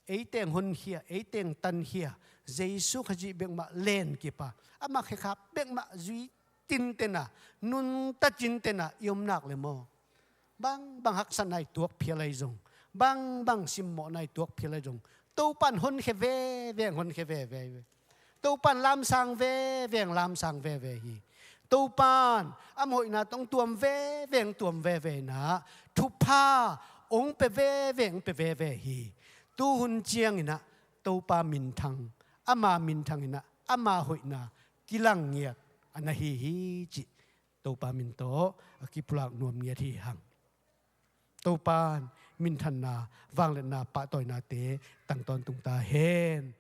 ei teng honkhia, ei teng tankhia, Jesu Khazih bek mah lenkip a, ama khekhap bek mah zui tinten a, nunta cinten a i om nak le maw, bangbang haksatna i tuak phial ahi zong, bangbang simmawhna i tuak phial ahi zong, Topa in honkhia veve, honkhia veve hi ve. Topa in lamsang veve, lamsang veve hi. Topa in ama hoihna tawh hong tuam veve, hong tuam veve in ah, thupha hong pia veve, hong pia veve hi. Tu hun ciangin ah Topa minthang, ama minthang in ah ama hoihna kilang ngiat a na hi hi cih Topa min tawh a kipulak nuam ngiat hi hang. Topa in minthanna, vangliatna, pahtawinate tang tawntung ta hen.